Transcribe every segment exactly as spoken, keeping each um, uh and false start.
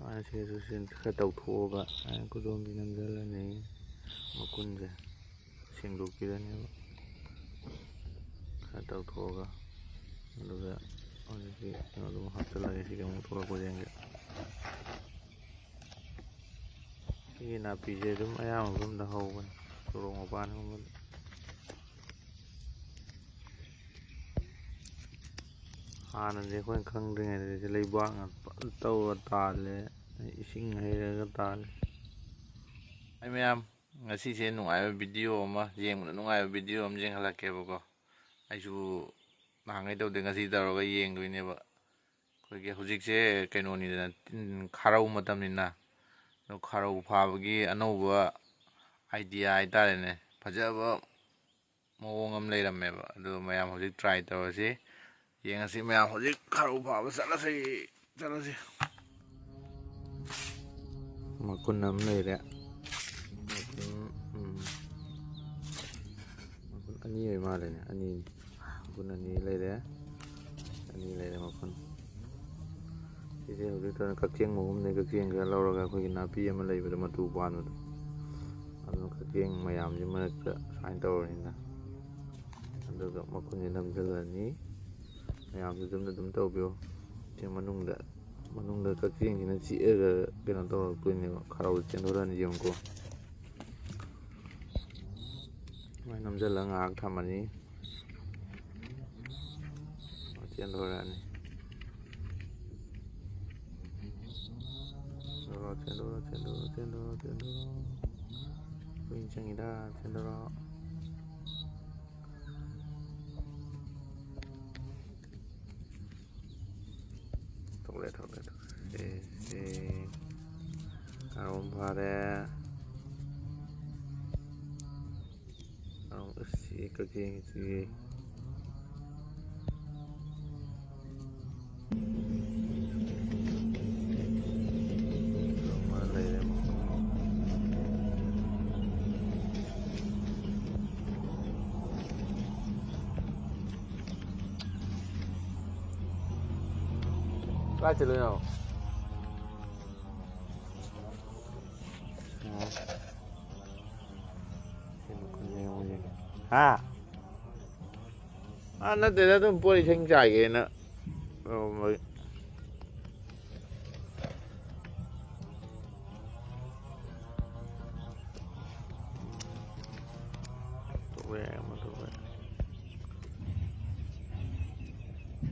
ꯃꯥꯁꯦ ꯁꯨꯁꯤꯟ ꯈꯔ ꯇꯧꯊꯣꯛꯑꯒ ꯁꯨꯃꯥꯏꯅ ꯈꯨꯗꯣꯝꯕꯤ ꯅꯝꯁꯤꯜꯂꯅꯤ꯫ ꯃꯈꯨꯟꯁꯦ ꯁꯦꯡꯗꯣꯛꯄꯤꯔꯅꯦꯕ꯫ ꯈꯔ ꯇꯧꯊꯣꯛꯑꯒ ꯑꯗꯨꯒ ꯍꯧꯖꯤꯛꯀꯤ ꯀꯩꯅꯣꯗꯨ ꯑꯃꯨꯛ ꯍꯥꯞꯆꯤꯜꯂꯒꯦ꯫ ꯁꯤꯒꯤ ꯑꯃꯨꯛ ꯊꯣꯛꯂꯛꯄꯁꯦ ꯌꯦꯡꯒꯦ꯫ ꯁꯤꯒꯤ ꯅꯥꯄꯤꯁꯦ ꯑꯗꯨꯝ ꯑꯌꯥꯝꯕ ꯃꯐꯝꯗ ꯍꯧꯕꯅꯤ꯫ ꯁꯣꯔꯣꯛ ꯃꯄꯥꯟꯒꯨꯝꯕꯗ꯫ ꯍꯥꯟꯅꯗꯤ ꯑꯩꯈꯣꯏꯅ ꯈꯪꯗ꯭ꯔꯤꯉꯩꯗꯗꯤ ꯁꯤ ꯂꯩꯕꯥꯛꯅ ꯐꯖꯅ ꯇꯧꯔ ꯇꯥꯜꯂꯦ, ꯏꯁꯤꯡ ꯍꯩꯔꯒ ꯇꯥꯜꯂꯦ꯫ ꯑꯩ ꯃꯌꯥꯝ, ꯉꯁꯤꯁꯦ ꯅꯨꯡꯉꯥꯏꯕ ꯚꯤꯗꯤꯑꯣ ꯑꯃ, ꯌꯦꯡꯕꯗ ꯅꯨꯡꯉꯥꯏꯕ ꯚꯤꯗꯤꯑꯣ ꯑꯃ ꯌꯦꯡꯍꯜꯂꯛꯀꯦꯕꯀꯣ꯫ ꯑꯩꯁꯨ ꯅꯍꯥꯟꯈꯩ ꯇꯧꯗꯦ, ꯉꯁꯤ ꯇꯧꯔꯒ ꯌꯦꯡꯗꯣꯏꯅꯦꯕ꯫ ꯑꯩꯈꯣꯏꯒꯤ ꯍꯧꯖꯤꯛꯁꯦ ꯀꯩꯅꯣꯅꯤꯗꯅ, ꯇꯤꯟ ꯈꯥꯔꯧ ꯃꯇꯝꯅꯤꯅ, ꯑꯗꯣ ꯈꯥꯔꯧ ꯐꯥꯕꯒꯤ ꯑꯅꯧꯕ ꯑꯥꯏꯗꯤꯌꯥ ꯍꯥꯏꯇꯥꯔꯦꯅꯦ, ꯐꯖꯕ ꯃꯑꯣꯡ ꯑꯃ ꯂꯩꯔꯝꯃꯦꯕ꯫ ꯑꯗꯣ ꯃꯌꯥꯝ ꯍꯧꯖꯤꯛ ꯇ꯭ꯔꯥꯏ ꯇꯧꯔꯁꯤ, ꯌꯦꯡꯉꯁꯤ꯫ ꯃꯌꯥꯝ ꯍꯧꯖꯤꯛ ꯈꯥꯔꯧ ꯐꯥꯕ ꯆꯠꯂꯁꯤ, ꯆꯠꯂꯁꯤ꯫ ꯃꯈꯨꯟ ꯑꯃ ꯂꯩꯔꯦ꯫ ꯃꯈꯨꯟ, ꯎꯝ, ꯃꯈꯨꯟ ꯑꯅꯤ ꯑꯣꯏ ꯃꯥꯜꯂꯦꯅꯦ, ꯑꯅꯤ꯫ ꯃꯈꯨꯟ ꯑꯅꯤ ꯂꯩꯔꯦ, ꯑꯅꯤ ꯂꯩꯔꯦ ꯃꯈꯨꯟ꯫ ꯁꯤꯁꯦ ꯍꯧꯖꯤꯛꯇ ꯀꯛꯆꯦꯡ ꯃꯍꯨꯝꯅꯦ꯫ ꯀꯛꯆꯦꯡ ꯈꯔ ꯂꯧꯔꯒ ꯑꯩꯈꯣꯏꯒꯤ ꯅꯥꯄꯤ ꯑꯃ ꯂꯩꯕꯗꯣ, ꯃꯇꯨ ꯄꯥꯟꯕꯗꯣ, ꯑꯗꯨꯅ ꯀꯛꯆꯦꯡ ꯃꯌꯥꯝꯁꯤ ꯃꯔꯛꯇ ꯁꯨꯃꯥꯏꯅ ꯇꯧꯔꯅꯤꯅ, ꯑꯗꯨꯒ ꯃꯈꯨꯟꯁꯦ ꯅꯝꯁꯤꯜꯂꯅꯤ꯫ ꯃꯌꯥꯝꯁꯨ ꯌꯨꯝꯗ ꯑꯗꯨꯝ ꯇꯧꯕꯤꯌꯨ꯫ ꯁꯤ ꯃꯅꯨꯡꯗ, ꯃꯅꯨꯡꯗ ꯀꯛꯆꯦꯡꯁꯤꯅ ꯆꯤꯛꯑꯒ ꯀꯩꯅꯣ ꯇꯧꯔꯛꯇꯣꯏꯅꯦꯕ, ꯈꯥꯔꯧꯁꯦ ꯆꯦꯟꯊꯣꯔꯛꯑꯅꯤ꯫ ꯌꯦꯡꯉꯨꯀꯣ, ꯁꯨꯃꯥꯏꯅ ꯅꯝꯁꯤꯜꯂꯒ ꯉꯥꯏꯍꯥꯛ ꯊꯝꯃꯅꯤ꯫ ꯆꯦꯟꯊꯣꯔꯛꯑꯅꯤ꯫ ꯆꯦꯟꯊꯣꯔꯛꯑꯣ, ꯆꯦꯟꯊꯣꯔꯛꯑꯣ, ꯆꯦꯟꯊꯣꯔꯛꯑꯣ, ꯆꯦꯟꯊꯣꯔꯛꯑꯣ, ꯆꯦꯟꯊꯣꯔꯛꯑꯣ꯫ ꯀꯨꯏꯅ ꯆꯪꯉꯤꯗ, ꯆꯦꯟꯊꯣꯔꯛꯑꯣ꯫ ꯊꯣꯛꯂꯛꯑꯦ, ꯊꯣꯛꯂꯛꯑꯦ, ꯊꯣꯛꯂꯛꯑꯦ꯫ ꯁꯦ, ꯁꯦ꯫ ꯈꯥꯔꯧ ꯑꯃ ꯐꯥꯔꯦ꯫ ꯈꯥꯔꯧ, ꯑꯁ, ꯁꯤ ꯀꯛꯆꯦꯡꯁꯤ꯫ ꯑꯃ ꯂꯩꯔꯦ꯫ ꯀꯥꯏ ꯆꯠꯂꯨꯏꯅꯣ? ꯁꯤ ꯃꯈꯨꯟꯁꯦ ꯌꯦꯡꯉꯨ, ꯌꯦꯡꯉꯨ꯫ ꯍꯥ? ꯑꯥ, ꯅꯠꯇꯦꯗ, ꯑꯗꯨꯝ ꯄꯣꯠ ꯏꯁꯤꯡ ꯆꯥꯏꯒꯦꯅ ꯇꯧꯔꯝꯕꯒꯤ꯫ ꯇꯣꯛꯄ ꯌꯥꯏ, ꯑꯃ ꯇꯣꯛꯄ ꯌꯥꯏ꯫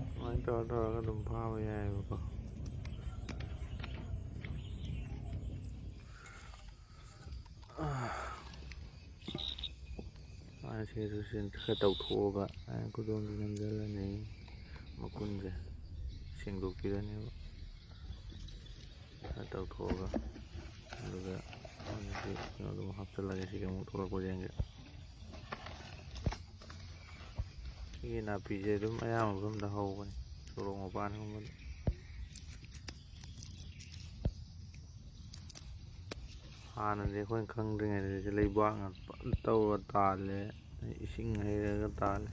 ꯑꯗꯨꯃꯥꯏꯅ ꯇꯧꯔ ꯇꯧꯔꯒ ꯑꯗꯨꯝ ꯐꯥꯕ ꯌꯥꯏꯑꯕꯀꯣ꯫ ꯃꯥꯁꯦ ꯑꯗꯨꯁꯨ ꯈꯔ ꯇꯧꯊꯣꯛꯑꯒ, ꯑ, ꯈꯨꯗꯣꯝꯁꯦ ꯅꯝꯁꯤꯜꯂꯅꯤ, ꯃꯈꯨꯟꯁꯦ ꯁꯦꯡꯗꯣꯛꯄꯤꯔꯅꯦꯕ꯫ ꯈꯔ ꯇꯧꯊꯣꯛꯑꯒ, ꯑꯗꯨꯒ ꯍꯧꯖꯤꯛꯀꯤ ꯀꯩꯅꯣꯗꯨ ꯑꯃꯨꯛ ꯍꯥꯞꯆꯤꯜꯂꯒꯦ, ꯁꯤꯒꯤ ꯑꯃꯨꯛ ꯊꯣꯛꯂꯛꯄ ꯌꯦꯡꯒꯦ꯫ ꯁꯤꯒꯤ ꯅꯥꯄꯤꯁꯦ ꯑꯗꯨꯝ ꯑꯌꯥꯝꯕ ꯃꯐꯝꯗ ꯍꯧꯕꯅꯤ, ꯁꯣꯔꯣꯛ ꯃꯄꯥꯟꯒꯨꯝꯕꯗ꯫ ꯍꯥꯟꯅꯗꯤ ꯑꯩꯈꯣꯏꯅ ꯈꯪꯗ꯭ꯔꯤꯉꯩꯗꯗꯤ ꯂꯩꯕꯥꯛꯅ ꯐꯖꯅ ꯇꯧꯔ ꯇꯥꯜꯂꯦ, ꯏꯁꯤꯡ ꯍꯩꯔꯒ ꯇꯥꯜꯂꯦ꯫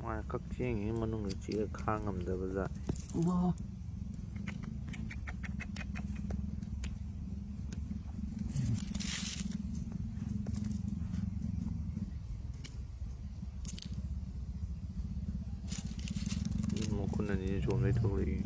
ꯃꯥꯅ ꯀꯛꯆꯦꯡꯒꯤ ꯃꯅꯨꯡꯗ ꯆꯤꯛꯑ ꯈꯥꯡ ꯉꯝꯗꯕ ꯖꯥꯠꯅꯤ꯫ ꯋꯥ꯫ ꯃꯈꯨꯟ ꯑꯅꯤꯁꯦ ꯆꯣꯡꯗꯩ ꯊꯣꯛꯂꯛꯏ꯫